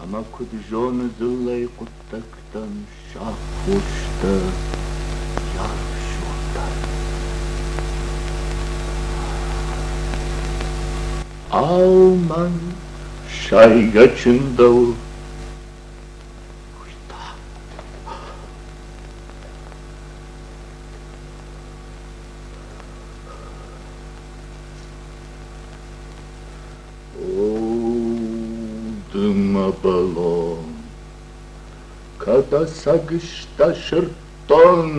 Ӕмӕ куыд зоны дзыллӕйы хъуыддӕгтӕн сӕ аххостӕ йӕ арф зондӕй? Ау, мӕн сайгӕ чындӕуы, уый та? О, ды мӕ бӕлон, кӕд ӕцӕг сдӕ сырддон,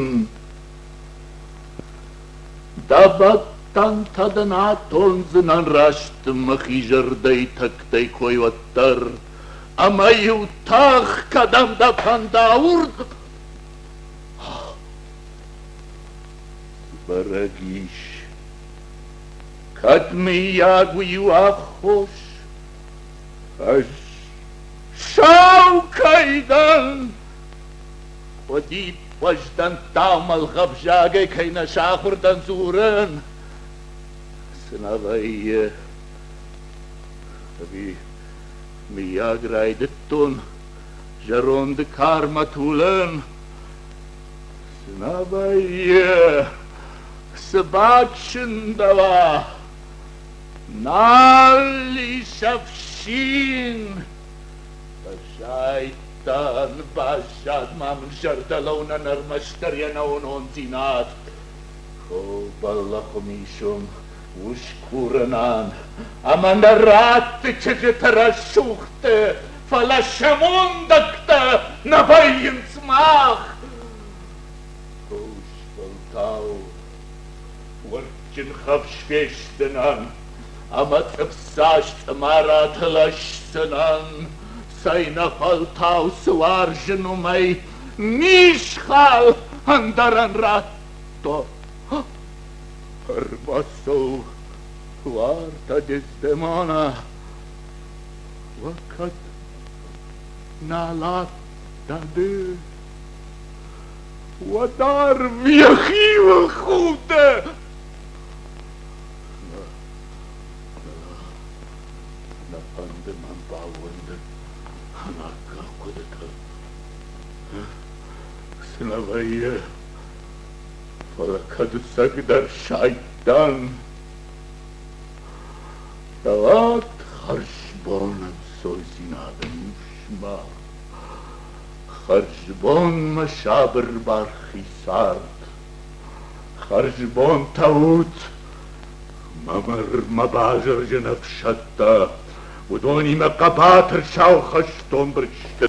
Дӕ бӕттӕнтӕ дын атондзынӕн раст мӕхи зӕрдӕйы тӕгтӕй кой уӕддӕр, ӕмӕ-иу тӕх, кӕдӕм дӕ фӕнда, уырдӕм. Бӕрӕг ис, кӕд мыййаг уый у аххос, ӕз сау кӕй дӕн, Къуыдипп уӕздӕнттау мӕлгъӕвзагӕй кӕй нӕ сахуыр дӕн дзурын, цы нӕ вӕййы, ӕви мыййаг райдыдтон зӕронды кармӕ тулын, цы нӕ вӕййы, цы бачындӕуа, нал ис ӕфсин. Фӕсайдтан, баззад ма мын зӕрдӕлӕунӕн ӕрмӕстдӕр йе нӕуынондзинад. О, бӕллӕхы мисон, ус курынӕн ӕмӕ нӕ ратты чызджыты рӕсугъдты, фӕлӕ сӕ мондӕгтӕ нӕ вӕййынц мах. Ус фӕлтау уӕртджын хӕфс фестынӕн ӕмӕ цъыфдзаст цъымараты лӕсдзынӕн, цӕйнӕфӕлтау цы уарзын, уымӕй мисхал ӕндӕрӕн радто. Ӕрбацӕу, уартӕ Дездемона, уӕ кӕд налат дӕ ды? Уӕд арв йӕхиуыл худы. Нӕ фӕнды мӕн баууӕндын ӕнаккаг хъуыдытыл. Цы нӕ вӕййы, фӕлӕ кӕд ӕцӕгдӕр сайд дӕн, уӕд хӕрзбон ӕнцойдзинады ныфсмӕ. Хӕрзбонмӕ сабыр бархи цард, хӕрзбонтӕ ут, мӕ мӕ базырджын ӕфсӕдтӕ, уыдонимӕ хъӕбатыр сау хӕстон бырсты.